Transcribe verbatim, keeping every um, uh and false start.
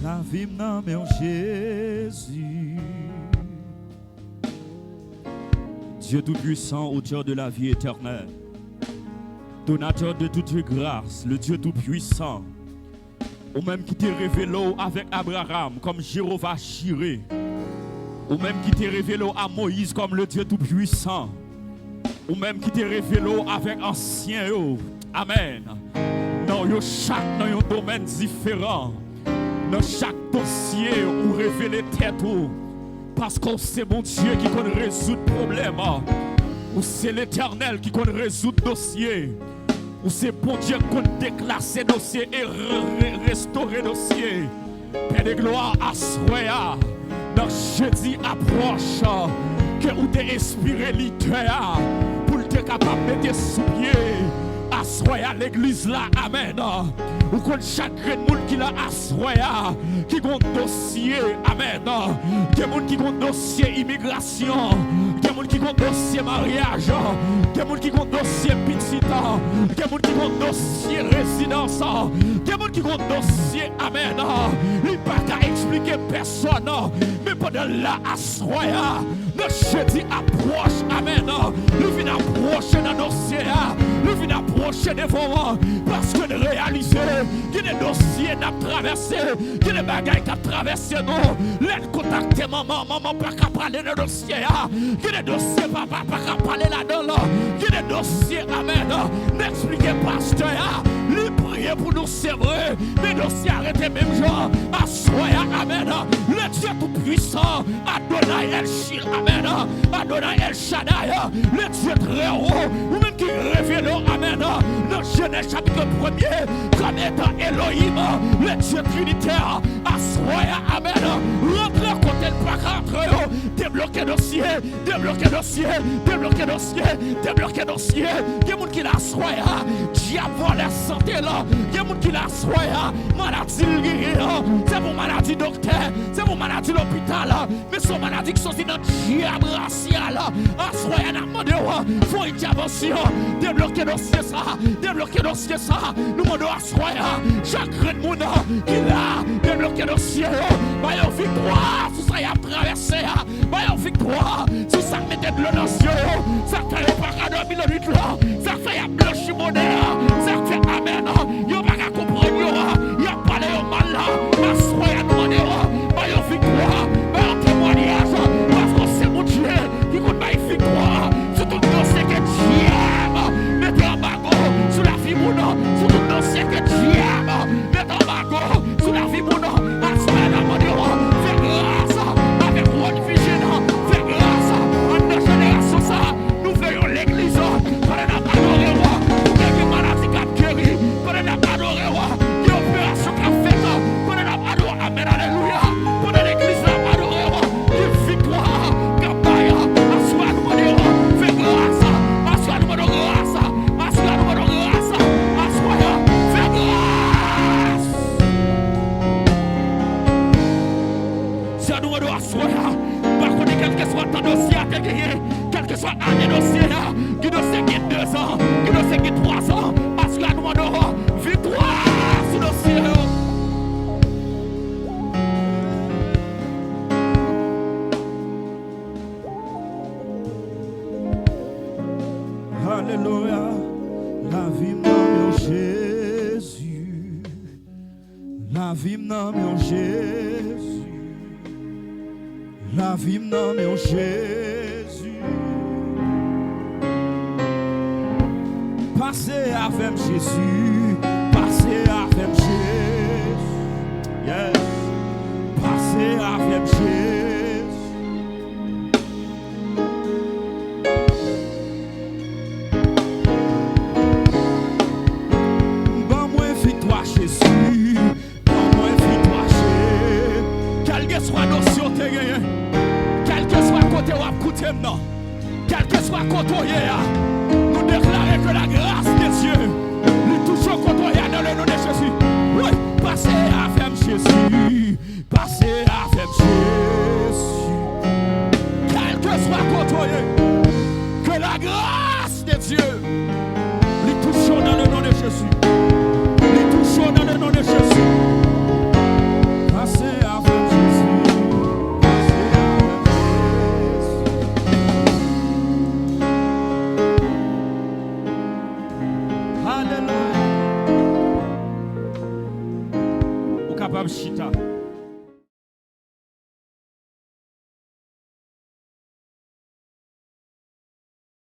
Lavi m nan men w, Jezi. Dieu Tout-Puissant, auteur de la vie éternelle, donateur de toute grâce, le Dieu Tout-Puissant, ou menm ki te revele w avèk Abraram kòm Jewova Jire, ou menm ki te revele w a Moyiz kòm le Dieu Tout-Puissant, ou menm ki te revele w avèk ansyen yo. Amèn. Non yo chak nan yon domèn diferan. Nan chak dosye, ou revele tèt ou. Paske w se Bondye ki konn rezoud pwoblèm. Ou se Letènèl ki konn rezoud dosye. Ou se Bondye k konn deklase dosye e re-, re-, restore dosye. Pè de glwa, aswè a, nan jedi apwòch, ke ou te enspire lidè a pou l te kapab mete sou pye. Aswè a, legliz la, amèn. Ou konn chak grenn moun ki la aswè a, ki gon dosye, amèn. Gen moun ki gon dosye imigrasyon, gen moun ki gon dosye maryaj, gen moun ki gon dosye pitit, gen moun ki gon dosye rezidans, gen moun ki gon dosye, amèn. Li pa ka eksplike pèsòn, men pandan l la aswè a, nan jedi apwòch, amèn, li vin apwoche nan dosye a, li vin apwoche devan w, paske n reyalize gen de dosye n ap travèse, gen de bagay k ap travèse nou. Lè n kontakte manman, manman pa ka pale nan dosye a. Gen de dosye papa pa ka pale ladan l. Gen de dosye, amèn, n eksplike pastè a, li priye pou nou, se vre, men dosye a rete menm jan. Aswè a, amèn, le Dieu Tout-Puissant, Adonai El Shil, amèn, Adonai El Shaddai, le Dieu très haut, ou menm ki revele w, amèn, nan Jenèz chapit premye, kòm etan Elohim, le Dieu trinitaire, aswè a, amèn, rantre kote l pa ka rantre yo, debloke dosye, debloke dosye, debloke dosye, debloke dosye. Gen moun ki la aswè a, dyab vòlè sante l. Gen moun ki la aswè a, maladi l genyen an, se pou maladi doktè, se pou maladi lopital, men se yon maladi ki soti nan dyab rasyal. Aswè a, n ap mande w, fè yon entèvansyon, debloke dosye sa, debloke dosye sa. Nou mande w aswè a, chak grenn moun ki la, debloke dosye yo, ba yo viktwa sou sa y ap travèse a. Ba yo viktwa sou sa k mete dlo nan zye yo, sa k fè yo pa ka dòmi lannwit lan, sa k fè y ap blanchi bonè a, sa k fè, amèn, yo pa ka konprann yo, y ap pale yo mal la. Aswè a, nou mande w, ba yo viktwa, ba yo temwayaj, paske w se Bondye ki konn bay viktwa sou tout dosye ke dyab mete anbago sou lavi moun, sou tout dosye ke dyab mete anbago sou lavi moun. Aswè a, n ap mande w, fè gras avèk World Vision, fè gras anndan jenerasyon sa a. Nou vle yon legliz, pandan n ap adore w, pou gen maladi k ap geri, pandan n ap adore w, gen operasyon k ap fèt, pandan n ap adore w, amèn, alelouya, pandan legliz la ap adore w, gen viktwa k ap bay. Aswè a, nou mande w, fè gras, aswè a, nou mande w gras. Aswè a, nou mande w gras. Aswè a, fè gras. Seyè, nou mande w aswè a, pa konnen kèlkeswa tan dosye a te genyen, kèlkeswa ane dosye a, gen dosye gen dezan, gen dosye gen twazan, aswè a, nou mande w viktwa sou dosye yo. Alelouya. Lavi m nan men w, Jezi. Lavi m nan men w, Jezi. Lavi m nan men w, Jezi. Pase avè m, Jezi. Pase avè m, Jezi. Yes. Pase avè m, Jezi. Ban mwen viktwa, Jezi. Ban mwen viktwa, Jezi. Kèlkeswa dosye w te genyen, kèlkeswa kote w ap koute m nan, kèlkeswa kote w ye a, nou deklare ke la grâce de Dieu, li toujou kote w ye a, dans le nom de Jésus. Wi, pase avè m, Jezi. Pase avè m, Jezi. Kèlkeswa kote w ye, que la grâce de Dieu, li touche w dans le nom de Jésus. Li touche w dans le nom de Jésus. Pase Ou kapab chita.